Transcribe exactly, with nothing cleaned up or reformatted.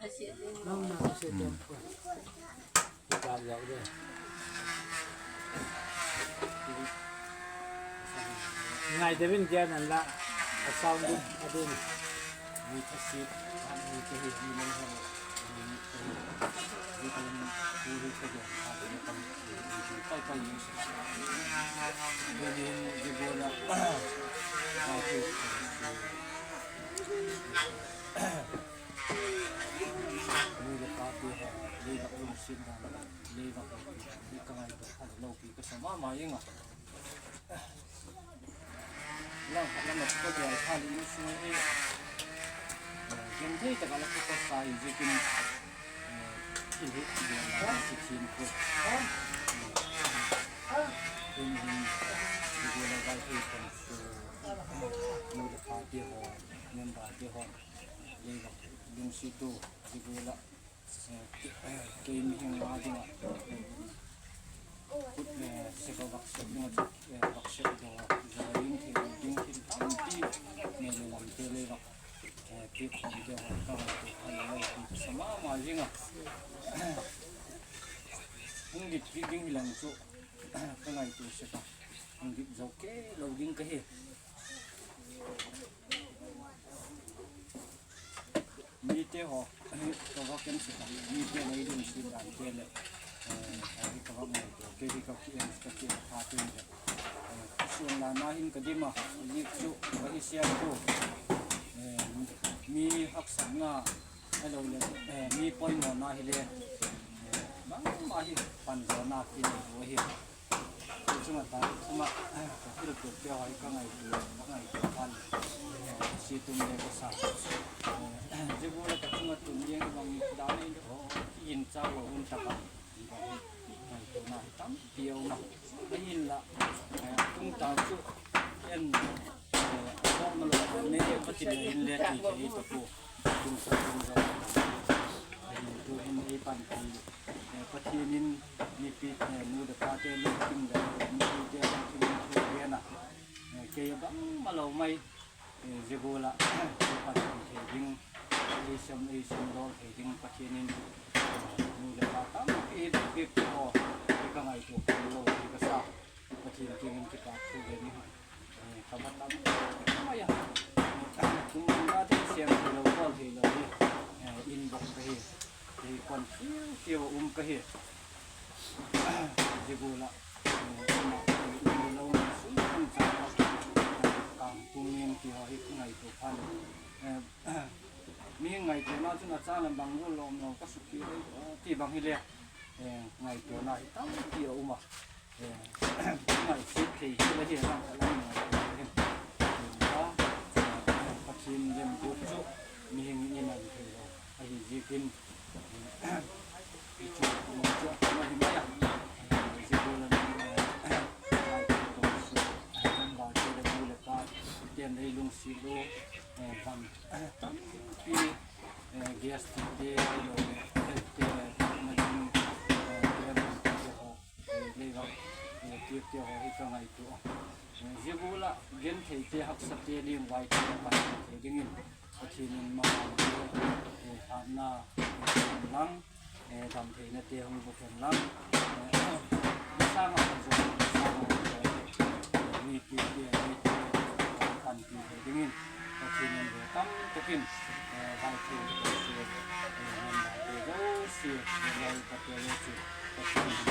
Nang na se tem ko. Ka lo de. Ngai de vin dia nan la. A sound ding a ding. Ni ka si, ni ka hi, ni nang ha. Ni ka hi, ni ka hi ka dong ha, ni ka hi, kai kai ni. Ni ni ni ni la. Ka hi. Nu le pa te ha, le ka um sin da la, le ka um, ni ka ngai to ha lo pi ka sa ma ma ing a. Lang khat lam ah ka dia kha li insung hi. Gen thei tak a la ka sa i ziakin, i hi dia la si chin ko. In in, i dia la vai hi kon su. Nu le pa te ho, member te ho. Lei vak lungsiat u, zia gual ah, eh, ke-, eh, kei mihing nga ding ah, eh, kut, eh, sep a vak sep ding ah chu, eh, vak sep daw a, za ding thei ding thil tampi, ne le lam te lei vak, eh, piak khawm te haw ka vak piak kha le lei piak sa ma ma zing a. Hung dik kit ding hi lang chu, ka ngaitua sek a, hung dik zo kei lo ding ka hi. Mite haw, ka va ken sek a, mite lei ding si dan te le, eh, ka va ngaitua, kei hi ka ki en, ka ki en pha te le, eh, suan la na hin ka dim a, zik chu ka hi siam tu, eh, mi haksatna, a lo le, eh, mi poimawna hi le, eh, bangma hi pan zawna ki nei lo hi. Ka chung a ta, ka chung a, ka thil tuak te haw hi ka ngaitua, ka ngaitua pan, eh, si tum le ka sa. Eh, zia gual ah ka chung a tun ding hi bang dan in, oh, i in chau lo hun tak a, i bang hi, ngaituana hi tampi a um a. Ahinla, eh, tung ta chu, en, eh, a bawk na lo, ne, ka ti le in le ti thei ta pua. Tung sa tung zo. Ahin tu hin ei panpi, eh, Pathian in mipi, eh, nu le pa te lungthim le, eh, mipite lungthim in thu gen a. Eh, kei a bangma lo mai, eh, zia gual ah, ei panpi thei ding, ei sem, ei sem dawl thei ding Pathian in, eh, nu le pa tampi ei piak te haw, ei ka ngaitua pan lo, ei ka sa. Pathian kiang in kipak thu gen hi. Eh, ka va tam mai a. Kum kum a thei siam thei lo, bawl thei lo hi. Eh, in bawk ka hi. Ei kon fiu fiu a um ka hi. Zia gual ah, eh, ama, eh, in lo na sum kum cha ka, eh, ka tung ning ti haw hi ka ngaitua pan. Eh, mi ngaituana chun a chang lam bang gual lawm lo ka suk ti le, ti bang hi le, eh, ngaituana hi tampi a um a. Eh, ngai siat thei hi la hi lang ka lang ngai thei hin. Tin ka, eh, Pathian lemguat chu mihing in an thei lo. Ahi ziakin, eh, i chu, i chu a hi mai a. Zia gual a, eh, ngai thei lo su. Member te le nu le pa, ten lei lungsiat lo, eh, van, eh, tampi, eh, guest te, te, te, na ding, eh, te, te, te, ho. Eh, lei vak, eh, piak te haw hi ka ngaitua a. Eh, zia gual ah gentheite haksate liangvaite ka pan thei dingin Pathian in ma, eh, hatna, eh, lang, eh, damtheina te hung buk hen lang, eh, mi sâng ah ka zo, mi sâng ah ka zo, eh, mipi te, mite, eh, panpi thei dingin Pathian in lo tam takin, eh, vai thei, eh, eh, member te zosia, eh, lei ka te zosia, Pathian in